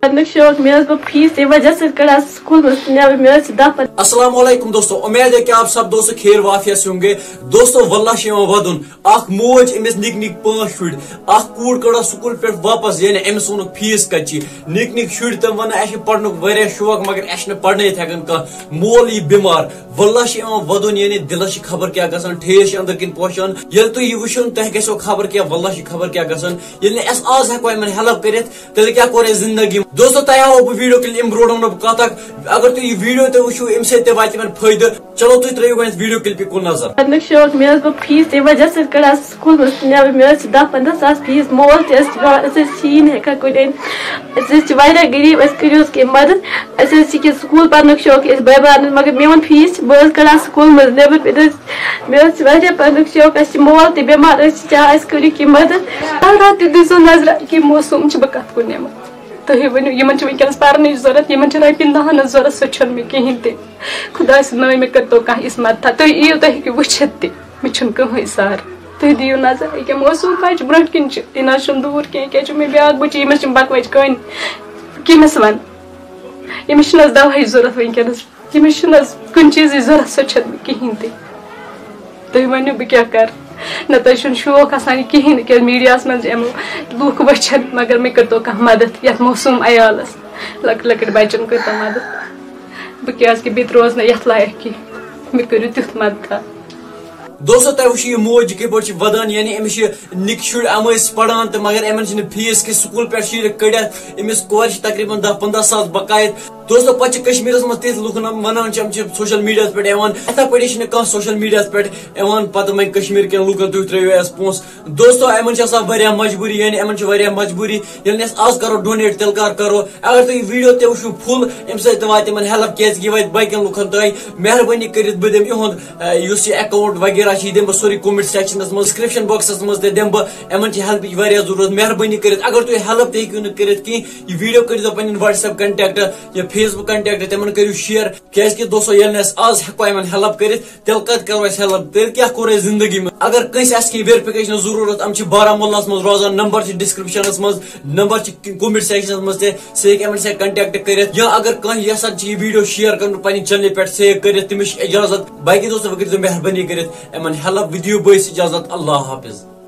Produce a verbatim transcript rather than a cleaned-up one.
پرنُک شوق، مےٚ ٲس بہٕ فیس تَمہِ وجہ سۭتۍ کڑان سکوٗل منٛز تہِ نٮ۪بر، مےٚ ٲس دَہ پنٛداہ۔ السلام علیکم دوستو، امید ہے کہ آپ سب دوستو خیر وافیت سے ہوں گے۔ دوستو، واللہ چھِ یِوان ودُن، اکھ موج، أمِس نِکۍ نِکۍ پانٛژھ شُرۍ، اکھ کوٗر کٔڑ سکوٗل پٮ۪ٹھ واپس، یعنی أمِس ووٚنُکھ فیس کَتہِ چھِ؟ نِکۍ نِکۍ شُرۍ تِم وَنان، اَسہِ چھِ پَرنُک واریاہ شوق، مگر اَسہِ چھِنہٕ پَرنٲیِتھ ہٮ۪کان کانٛہہ، مول یی بٮ۪مار۔ واللہ چھِ یِوان ودُن، یعنی دِلس چھِ خبر کیٛاہ گژھان، ٹھیس چھِ أنٛدرۍ کِنۍ پوشان۔ ییٚلہِ تُہۍ یہِ وٕچھِو نہٕ، تۄہہِ گژھیو خبر کیٛاہ، واللہ چھِ خبر کیٛاہ گژھان۔ ییٚلہِ نہٕ اَسہِ آز ہٮ۪کو یِمن ہیلپ کٔرِتھ، تیٚلہِ کیٛاہ کوٚر اَسہِ زندگی منٛز؟ دوستو، تۄہہِ ہاوو بہٕ ویٖڈیو کِلِپ، اَمہِ برونٛٹھ وَنو بہٕ کَتھ اکھ۔ اگر تُہۍ یہِ ویٖڈیو تہِ وٕچھِو، اَمہِ سۭتۍ تہِ واتہِ یِمن فٲیدٕ۔ چلو، تُہۍ ترٛٲیِو گۄڈٕنٮ۪تھ ویٖڈیو کِلپہِ کُن نظر۔ پرنُک شوق، مےٚ ٲس بہٕ فیس تَمہِ وجہ سۭتۍ کڑان سکوٗل منٛز تہِ نٮ۪بر، مےٚ ٲس دَہ پنٛداہ ساس فیس، مول تہِ ٲسۍ دِوان، أسۍ ٲسۍ شیٖن ہٮ۪کان کُنہِ أنِتھ۔ أسۍ ٲسۍ چھِ واریاہ غریٖب، اَسہِ کٔرِو حظ کینٛہہ مدد۔ اَسہِ حظ چھِ کینٛہہ سکوٗل پرنُک شوق، أسۍ بٲے بارنٮ۪ن، مگر میون فیس چھِ، بہٕ ٲسٕس کڑان سکوٗل منٛز نٮ۪بر، مےٚ ٲسۍ، مےٚ ٲس واریاہ پرنُک شوق، اَسہِ چھِ مول تہِ بٮ۪مار، أسۍ چھِ چاہان اَسہِ کٔرِو کینٛہہ مدد۔ حضرات تہِ دِژو نظرہ کہِ موسم چھِ، بہٕ کَتھ کُن نِمہٕ؟ تُہۍ ؤنِو، یِمن چھِ وٕنکیٚنَس پَرنٕچ ضوٚرَتھ، یِمن چھِ رۄپیہِ دَہَن ہٕنٛز ضوٚرَتھ، سۄ چھَنہٕ مےٚ کِہیٖنۍ تہِ۔ خۄداے سٕنٛدِ ناوِ مےٚ کٔرۍتو کانٛہہ یِژھ مدتھا، تُہۍ یِیِو، تُہۍ ہیٚکِو وٕچھِتھ تہِ، مےٚ چھُنہٕ کٕہٕنۍ سہارٕ۔ تُہۍ دِیِو نظر، ییٚکیٛاہ موسوٗم بَچہِ برٛونٛٹھ کِنۍ چھِ، یہِ نہ حظ چھُنہٕ دوٗر کینٛہہ، ییٚکیٛاہ چھُ مےٚ بیٛاکھ بَچہِ، ییٚمِس چھِنہٕ بَکوَچہِ کٔنۍ، کٔمِس وَنہٕ؟ ییٚمِس چھِنہٕ حظ دَوہٕچ ضوٚرَتھ وٕنکیٚنَس، ییٚمِس چھِنہٕ حظ کُنہِ چیٖزٕچ ضوٚرَتھ، سۄ چھَنہٕ مےٚ کِہیٖنۍ تہِ۔ تُہۍ ؤنِو، بہٕ کیٛاہ کَرٕ؟ نہ تۄہہِ چھُنہٕ شوق آسان یہِ کِہیٖنۍ، کیٛازِ میٖڈیاہَس منٛز یِمو لوٗکھ وٕچھَن، مگر مےٚ کٔرۍتو کانٛہہ مَدَتھ یَتھ موسوٗم عیالَس، لۄکٕٹۍ لۄکٕٹۍ بَچَن کٔرۍتو مَدَتھ۔ بہٕ کیٛازِکہِ بہٕ تہِ روزٕ نہٕ یَتھ لایق کینٛہہ، مےٚ کٔرِو تیُتھ مَدَتھ۔ دوستو، تۄہہِ وٕچھِو یہِ موج یہِ کِتھ پٲٹھۍ چھِ وَدان، یعنی أمِس چھِ نِکۍ شُرۍ، یِم ٲسۍ پَران تہٕ مگر یِمَن چھِنہٕ فیٖس کینٛہہ، سکوٗل پٮ۪ٹھ چھِ یہِ کٔڑِتھ، أمِس کورِ چھِ تقریٖباً دَہ پنٛداہ ساس بقایت۔ دوستو، پَتہٕ چھِ کٔشمیٖرَس منٛز تِتھۍ لُکھ نہ-، وَنان چھِ، یِم چھِ سوشل میٖڈیاہَس پٮ۪ٹھ یِوان، یِتھَے پٲٹھۍ چھِنہٕ کانٛہہ سوشل میٖڈیاہَس پٮ۪ٹھ یِوان پَتہٕ وۄنۍ کٔشمیٖر کٮ۪ن لُکَن، تُہۍ ترٛٲیِو اَسہِ پونٛسہٕ۔ دوستو، یِمَن چھِ آسان واریاہ مجبوٗری، یعنی یِمَن چھِ واریاہ مجبوٗری، ییٚلہِ نہٕ اَسہِ آز کَرو ڈونیٹ، تیٚلہِ کَر کَرو؟ اگر تُہۍ یہِ ویٖڈیو تہِ وٕچھِو فُل، اَمہِ سۭتۍ تہِ واتہِ یِمَن ہیلپ، کیٛازِکہِ یہِ واتہِ باقیَن لُکَن تام۔ مہربٲنی کٔرِتھ بہٕ دِمہٕ یِہُنٛد، اَ، یُس یہِ اکاؤنٹ وغیرہ چھِ، یہِ دِمہٕ بہٕ سورُے کمنٹ سیکشنَس منٛز، ڈسکرپشن باکسَس منٛز تہِ دِمہٕ بہٕ۔ یِمَن چھِ ہیلپٕچ واریاہ ضروٗرت۔ مہربٲنی کٔرِتھ، اگر تُہۍ ہیلپ تہِ ہیٚکِو نہٕ کٔرِتھ کینٛہہ، یہِ ویٖڈیو کٔرۍزیو پنٕنٮ۪ن WhatsApp کنٹیکٹ یا Facebook کنٹیکٹ، تِمَن کٔرِو شیئر، کیٛازِکہِ دوستو، ییٚلہِ نہٕ اَسہِ آز ہٮ۪کو یِمَن ہیلپ کٔرِتھ، تیٚلہِ کَتہِ کَرو أسۍ ہیلپ؟ تیٚلہِ کیٛاہ کوٚر اَسہِ زندگی منٛز؟ اگر کٲنٛسہِ آسہِ کینٛہہ ویریفِکیشنَس ضروٗرت، یِم چھِ بارہمولاہَس منٛز روزان، نمبر چھِ ڈسکرپشنَس منٛز، نمبر چھِ کمنٹ سیکشنَس منٛز تہِ، سُہ ہیٚکہِ یِمَن سۭتۍ کنٹیکٹ کٔرِتھ۔ یا اگر کانٛہہ یَژھان چھِ یہِ ویٖڈیو شیئر کَرُن پنٕنہِ چینلہِ پٮ۪ٹھ، سُہ ہیٚکہِ کٔرِتھ، تٔمِس چھِ اجازت۔ باقٕے دوستو، وۄنۍ کٔرۍزیو مہربٲنی کٔرِتھ یِمَن ہیلپ۔ بہٕ دِیِو بٲیِس اجازت، اللہ حافظ۔